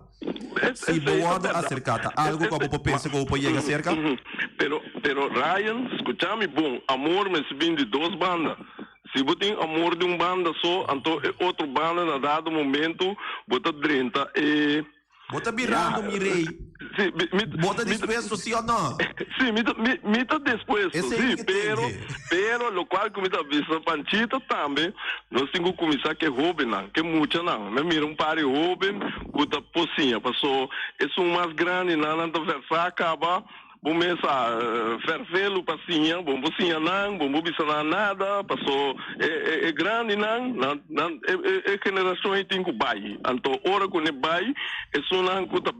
Si bo wòrdu aserká ta algu ku abo por pensa ku bo por yega serka? Pero, pero Ryan, skucha mi bon, amor mester bin di dos banda. Si bo tin amor di un banda so, anto e otro banda na dado momento bo ta drenta e. Bo ta birando mi rey. Sí, mi, mi, Bo ta mi ta- dispuesto, sí o no? Sí, mi ta, mi, mi ta dispuesto, Esei sí, mi ke pero, tende. pero locual cu mi ta bisa Panchito tambe, nos tin cu cuminsa cu e hobennan, cu e muchanan. Mi a mira un par di hoben cu ta por siña, paso esun mas grandinan nan ta versa caba, Bo mes a fervelu pa siña, bo no por siña nan, bo no por bisa nan nada, paso e e grandinan, nan nan e e generashon ei tin ku bai. Anto ora ku ne bai, esunnan ku ta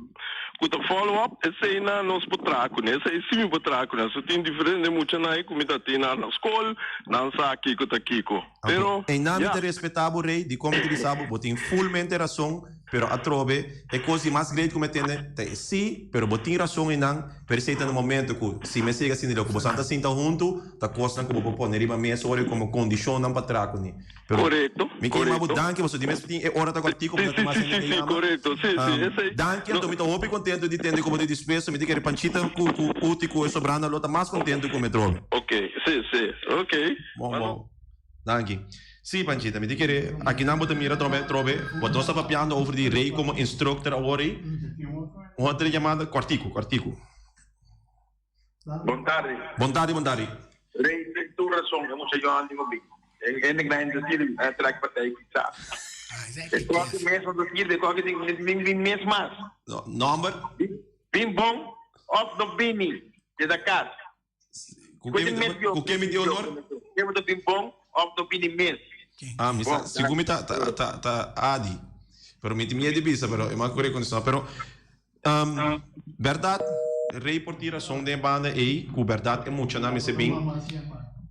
ku ta follow up, eseinan nos por traha kuné, esei si mi por traha kuné. So tin diferente muchanan ei ku mi ta tin nan na skol, nan sa kiko ta kiko. Pero, Oke, einan mi ya. ta respetá bo, Rey, dikon mi ta bisa bo, bo tin fulmente rason. Pero atrobe, e kos di mas great ku mi a tende ta e sí, pero bo tin rason einan, pero esei ta na momento ku si mi a siga sinti loke boso a ta sinta huntu, ta kosnan ku bo por pone riba mes ora komo kondishonnan pa tra kuné. Pero Korekto, mi ke yama bo korekto. danki pasobra di mes tin e ora ta kòrtiku Sí, bo ta sí, tuma sí, hende sí, ke sí, yama. korekto, sí, sí, esei, Danki, no. anto mi ta hopi kontentu di tende ku bo ta dispuesto, mi ta kere Panchita ku ku Uti ku e sobrando lo ta mas kontentu ku mi atrobe. Ok, sí, sí, ok. Bon, Bueno. bon. Danki. Sí, Panchita, mi ta kere, akinan bo ta mira trobe, trobe, bo nos ta papiando over di Rey como instructor awor ei. Un otro yamada, kòrtiku, kòrtiku. Bon tardi. Bon tardi, bon tardi. Rey tin tur rason, e mucha yonan tin ku bin. E hende grandi ta sirbi, nan a trek partij kisas. E koki mes no ta sirbi, e koki tin ku bin bin mes mas. No, nomber? Bin bon of no bini, keda kas. Ku ke mi di honor? Ke bo ta bin bon of no bini mes? Ah, mi sa, sigur mi ta, ta, ta, ta Adi. Pero mi tin miedo di bisa, pero e mas ku rekonosé. Pero, um, bèrdat, Rey por tin rason den e banda ei, ku bèrdat e muchanan mester bin.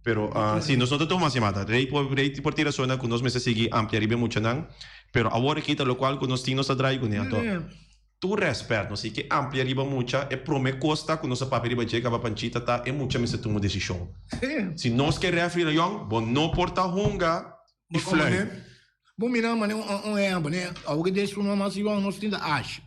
Pero, uh, si, nos no ta tuma mas yamada. Rey por, Rey por tin rason ku nos mester sigui amplia riba e muchanan. Pero awor aki ta lokual ku nos tin nos ta drai kuné. Anto, Tur rèspèt, nos tin ke amplia riba mucha, e promé kos ta ku nos a papia riba dje kaba Panchita ta e mucha mester tuma un desishon. Si nos ke rèfri Rayon, bo no por ta hunga i fluit. Bo mira mane un ehèmpel, ne, awor ke des un mas yòn nos tin ta Ash.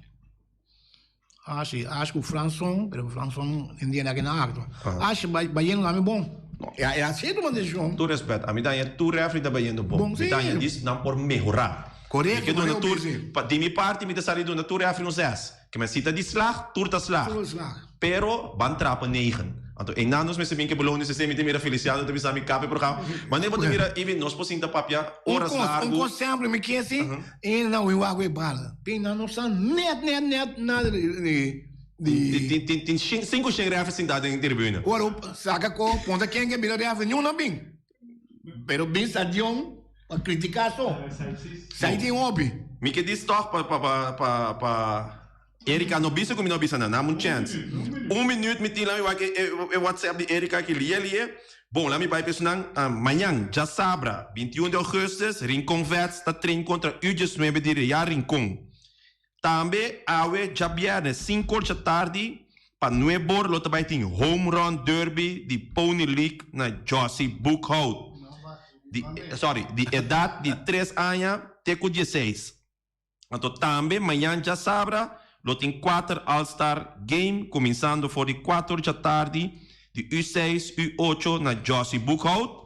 Ash, Ash ku Franson, pero Franson den dia na kina akto. Ash bayendo ami bon. E a hasi tuma desishon. Tur rèspèt, ami ta haña tur rèfri ta bayendo bon. Mi ta haña dis nan por mehorá. Korekto, Mi ke duna korekto, tur, Bisi. pa di mi parti mi ta sali duna tur refri un zes. Ke men si ta di slag, tur ta slag. Tur slag. Pero ban trapa negen. Anto einan nos mester bin ke beloning sesei, mi ta mira Feliciano ta bisa mi kap e programa. Manera bo ta mira even nos por sinta papia Un oras kos, un largu. kos sempre mi ke si, e nan wi wak e bala. Pe nan no sa net net net nada di di di. Tin tin tin shin sinku shen refri sinta den tribuna. Ora saka ko ponta ken ke bira refri niun a bin. Pero bin stadion pa critica so. Sai tin hopi. Mi ke dis toch pa pa pa pa pa Erika no bisa ku mi no bisa nan. Nam un chance. Un minuut mi tin la mi wak e e WhatsApp di Erika aki lie lie. Bon la mi bai pa esunnan. Mañan djasabra 21 di augustus Rincon Vets ta train kontra U19 di Real Rincon. Tambe awe djabièrnè sinku or djatardi pa nuebor lo ta bai tin Home Run Derby di Pony League na Jossy Boekhout. Di sorry, di edat di tres aña te ku dieseis. Anto tambe mañan djasabra lo tin kuater All Star Game kuminsando for di kuater or djatardi di U seis, U ocho na Jossy Boekhout.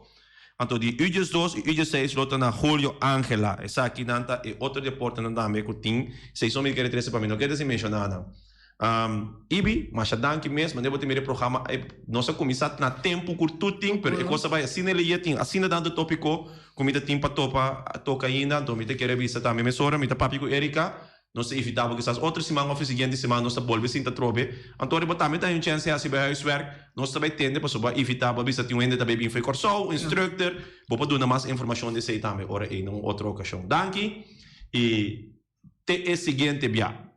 Anto di U diesdos i U dieseis lo ta na Julio Angela. Esakinan ta e otro deportenan tambe ku tin. Seis no mi kere trese pa mi no kere sin menshoná nan. Um, Ibi, masha danki mes, manera bo ta mira e programa, e, nos a kuminsá na tempu ku tur tin, pero e kos a bai asina leyé tin asina tantu tópiko ku mi ta tin pa topa, toka ainda, anto mi ta kere bisa tambe mesora, mi ta papia ku Erika, nos ta invitá bo kisas otro siman òf e siguiente siman nos ta bolbe sinta atrobe, anto ora bo tambe ta haña un chèns di hasi bo huiswerk, nos ta bai tende pasobra bo a invitá, bo a bisa tin un hende ta bai bin for Kòrsou, un instructor, bo por duna mas informashon di esei tambe ora ei na un otro okashon. Danki i te e siguiente bia.